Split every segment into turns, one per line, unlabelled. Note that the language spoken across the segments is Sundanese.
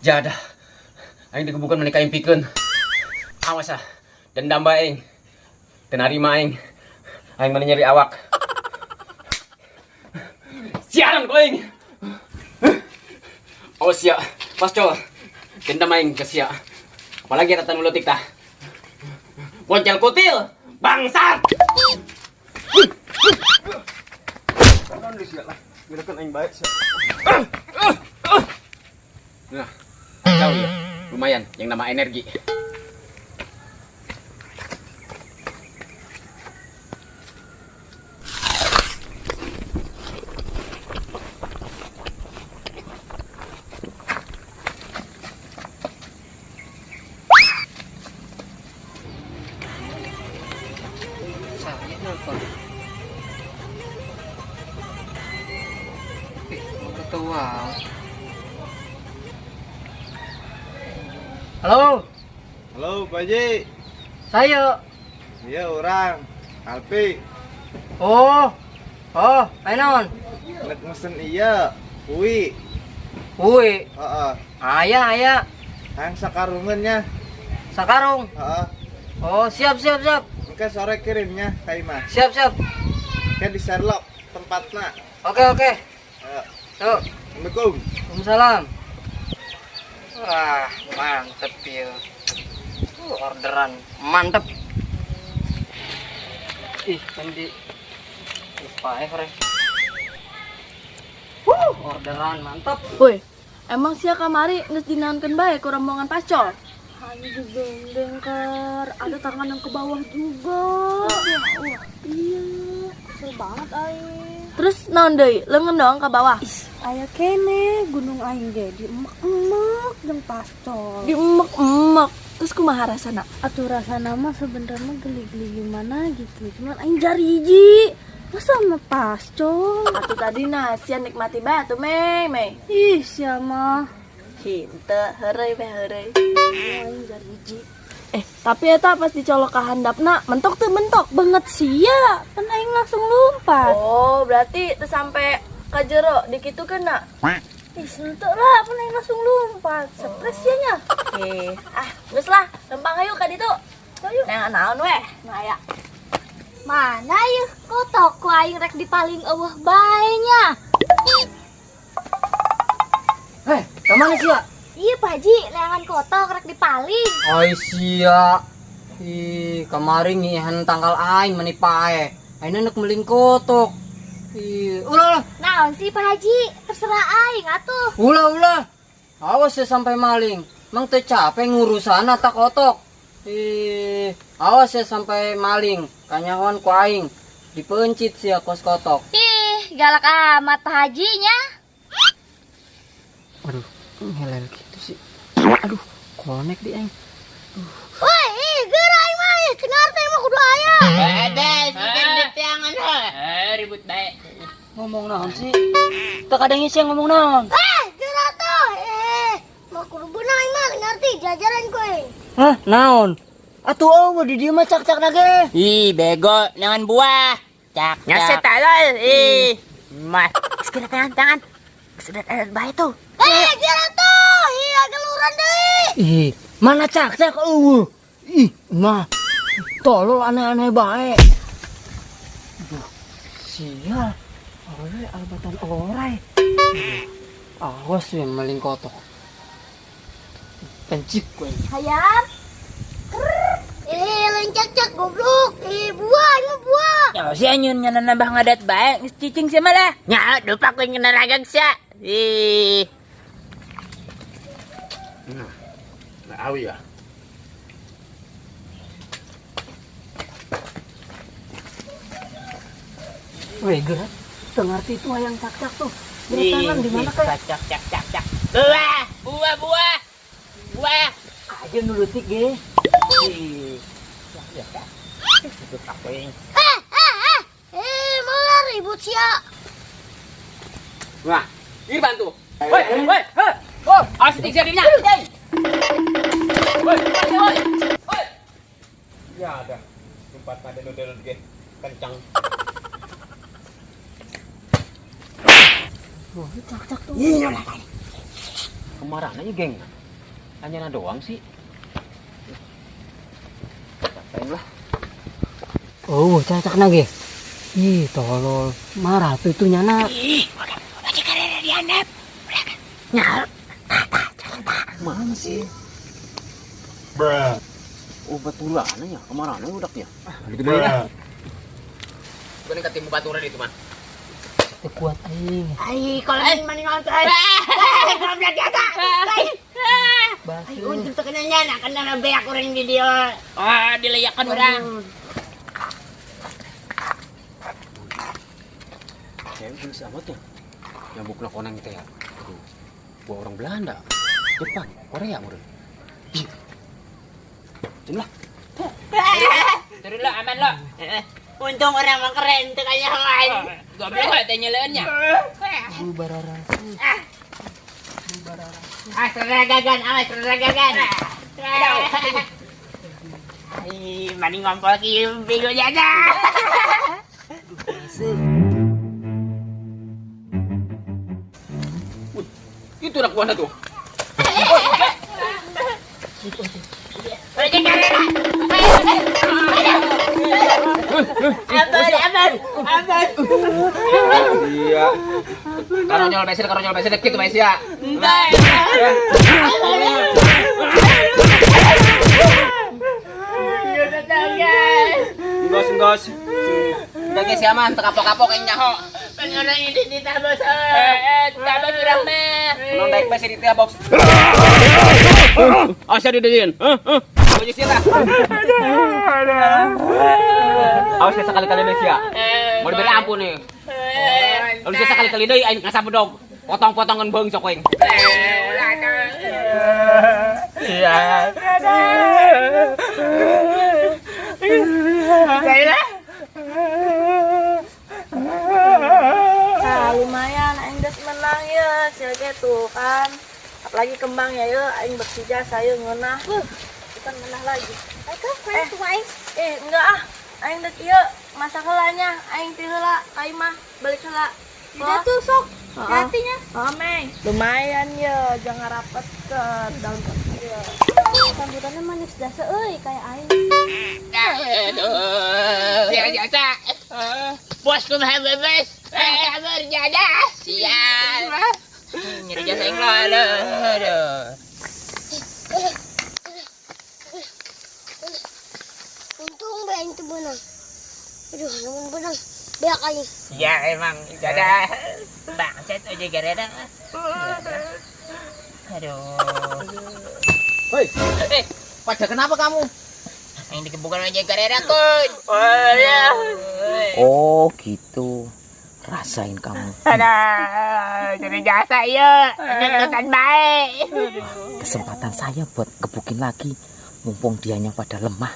Jadah. Aing digebukan maneh kaimpikeun. Awas ah. Dendam bae aing. Teu narima aing. Aing maneh nyeri awak. Sialan ku aing. Awas ya, Pascol. Dendam aing ke sia. Apalagi eta nu leutik tah. Boncel kutil, bangsat. Lah, gerakan aing baik sia. Nah, kacau ya. Lumayan, yang nama energi.
Saya nelfon. Ih, mau ketua. Halo,
Halo, Pak Haji.
Saya.
Iya, orang. Alpi.
Oh, oh, ayo naon?
Nek mesen iya. Kui.
Kui.
Heeh.
Aya, aya.
Hayang sakarungan nya.
Sakarung.
Heeh.
Oh, siap, siap, siap.
Engke sore kirimnya ka imah.
Siap, siap.
Engke di Sherlock tempatna.
Oke, oke.
Ayo.
Tuh.
Assalamualaikum.
Waalaikumsalam. Wah, mantep ya. Orderan mantep. Ih, kan di lupa ya, Fre. Orderan mantep.
Woi, emang sia kamari geus dinaonkeun bae ku rombongan Pascol?
Hanya digendeng, Ker. Ada tangan yang ke bawah juga. Wah, iya. Kesel banget aing.
Terus naon deui? Leungeun doang ke bawah.
Ih, aya kene gunung aing ge diemek-emek jeung Pascol.
Diemek-emek. Terus kumaha rasana?
Atuh rasana mah sebenarnya geli-geli gimana gitu. Cuman aing jari hiji. Masa sama Pascol?
Atuh tadi nah sia nikmati bae atuh, Mei, Mei.
Ih, sia mah.
Henteu, heureuy we heureuy.
Aing jari hiji.
Tapi eta pas dicolok ka handapna, mentok teu mentok?
Banget sia, kan aing langsung lompat.
Oh, berarti teu sampai ka jero dikitukeun na?
Ih, henteu lah, kan aing langsung lompat. Stres sia nya.
Oke. Ah, geus lah, lempang hayu ka ditu.
Hayu.
Nah, naon weh?
Nah, aya. Mana yeuh kotok ku aing rek dipaling eueuh bae nya.
Ka mana sia?
Iya, Pak Haji, leangan kotok rek dipaling.
Oi sia. Ih, kamari ngihan tanggal aing meni pae. Aing nek meling kotok. Ih, ulah ulah.
Naon sih Pak Haji? Terserah aing atuh.
Ulah ulah. Awas ya sampai maling. Mang teu capek ngurusan tak kotok. Ih, awas ya sampai maling. Kanyawan ku aing. Dipencit sia kos kotok.
Ih, galak amat Pak Haji nya.
Aduh, ngelel gitu sih. Aduh, konek di aing.
Woi, ih, geura aing mah, ih, cengar teh mah kudu aya.
Ribut bae.
Ngomong naon sih? Teu kadang isi ngomong naon.
Eh, geura tuh. Mah kudu beunang aing mah ngerti jajaran ku aing.
Hah, naon? Atuh eueuh di dieu mah cak-cak nage.
Ih, bego, jangan buah. Cak, cak. Talol. Ih. Mah. Sudah tangan, tangan. Sudah ada bae tuh.
Eh, geura tuh. Ih, geluran deui.
Ih, mana cak-cak eueuh? Ih, mah. Tolol aneh-aneh bae. Aduh, sial. Awe albatan orai. Awas ya maling kotok. Pencip gue.
Hayam. Eh, lain cak-cak goblok. Eh, buah, ini buah.
Ya, si anyun nya nambah ngadat bae, geus cicing sia malah. Nya, dupa ku kena ragang sia. Ih.
Nah, awi ya.
Weh, gerak. Teu ngarti itu hayang cak-cak tuh. Gerak di mana kayak?
Cak, cak, cak, cak. Buah, buah, buah. Buah.
Aja nulutik ge.
Ih. Ya, ya. Itu aku.
Eh, malah ribut sia.
Wah, ini bantu. Woi, woi, heh. Oh, awas tik sia dirinya. Woi, woi, woi. Woi. Ya ada. Tempat ada nodel ge kencang.
Wah, cak-cak tuh.
Iya lah.
Kemarahan aja geng. Hanya doang sih. Ngapain lah.
Oh, cacak nage. Ih, tolol. Marah tuh itu nyana.
Ih, lagi karena dihandap. Udah kan. Nyal.
Mana sih? Oh, betulan ya. Kemana udah ya? Gitu deh lah. Bukan ketemu baturan itu mah.
Teu kuat aing.
Ai, kalau aing mani ngontrol. Goblok jasa. Ai. Ai, untung terkena nyana kena beak urang di dia. Ah, dilayakan urang.
Cewek gelis amat ya. Yang bukna koneng teh ya. Aduh, gua orang Belanda, Jepang, Korea meureun. Ih. Jumlah.
Turun lo, aman lo. Untung orang mah keren tuh kayaknya man. Goblok teh nyeleunnya.
Bubarara.
Ah, seragagan, awas seragagan. Ih, mani ngompol kieu bego jasa.
Itu anak buahnya tuh.
Aman, aman, aman.
Iya. Karonyol besil gitu besil ya.
Enggak.
Enggos enggos. Udah guys ya man, tekapok-kapok yang nyaho.
Orang ini ditabos. Tabos urang mah.
Menang daik besil itu ya box. Oh, siapa didiin? Heeh. Baju sih lah. Awas ya sekali-kali deh sia. Mau diberi ampun nih. Kalau sia sekali-kali deh aing ngasap dog. Potong-potongan beung sok aing.
Iya.
Nah, lumayan aing geus menang ya, sia ge tuh kan. Apalagi kembang ya ye, aing bersih jasa ye ngeunah. Bukan ngeunah lagi. Eh, enggak ah. Aing dek ieu masak heula nya, aing ti heula ka imah, balik heula.
Tidak tuh sok.
Heeh.
Hatinya.
Heeh, Meng. Lumayan ye, jangan rapet ke daun ieu.
Rambutannya manis dasa euy kayak aing.
Aduh, ya jasa. Bos kumaha bebas. Kabur jada. Sial. Nyeri jasa yang lo. Aduh. Aduh.
Untung bae aing teu beunang. Aduh, lamun beunang beak aing.
Ya emang jada. Bangsat aja gara-gara. Aduh.
Hei, pada kenapa kamu?
Yang dikebukan aja gara-gara kun. Oh ya.
Oh gitu. Rasain kamu.
Aduh, jadi jasa ya. Nonton baik.
Kesempatan saya buat gebukin lagi. Mumpung dianya pada lemah.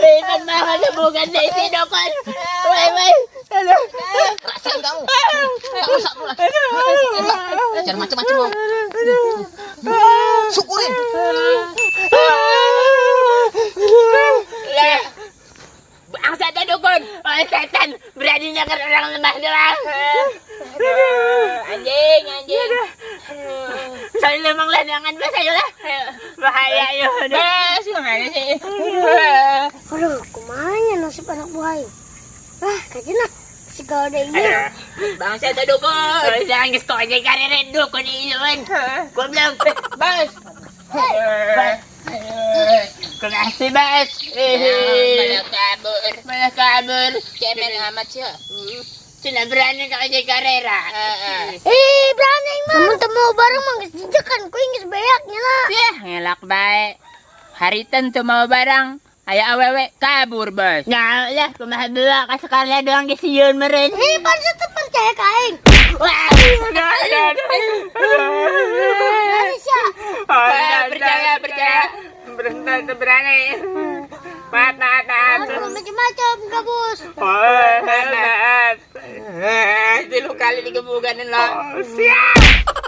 Iman mah bukan dari dokon. Woi woi.
Rasain kamu. Enggak rusak pula. Jangan macam-macam lo. Syukurin.
Lah. Bangsa dukun. Oh, setan beraninya ke orang lemah doang. Anjing, anjing. Saya lemang lah jangan bah saya lah. Bahaya ya. Bah, sih mana sih?
Aduh, kumaha nya nasib anak buah aing. Ah, kajina si gaude ini.
Bangsa dukun. Jangan geus kok aja karere dukun ieu. Goblok. Bas. Bas. Kasih bas. Malah kabur, malah kabur. Cemen amat sih. Cina berani kau aja karera.
Eh, berani aing mah. Lamun teu mau bareng mah geus jejekan ku aing geus beak nya lah.
Yah, ngelak baik. Hari tentu mau barang. Aya awewe kabur, bos. Nah, lah, kumaha dua ka sekalian doang disieun meureun.
Eh, pan teu percaya ka aing.
Wah, aduh, aduh, aduh.
Berani sia.
Percaya, percaya. Berani, berani. Maaf, maaf, maaf.
Aduh, macam-macam ka bos.
Maaf, maaf. Tilu kali digebukan lo. Siap.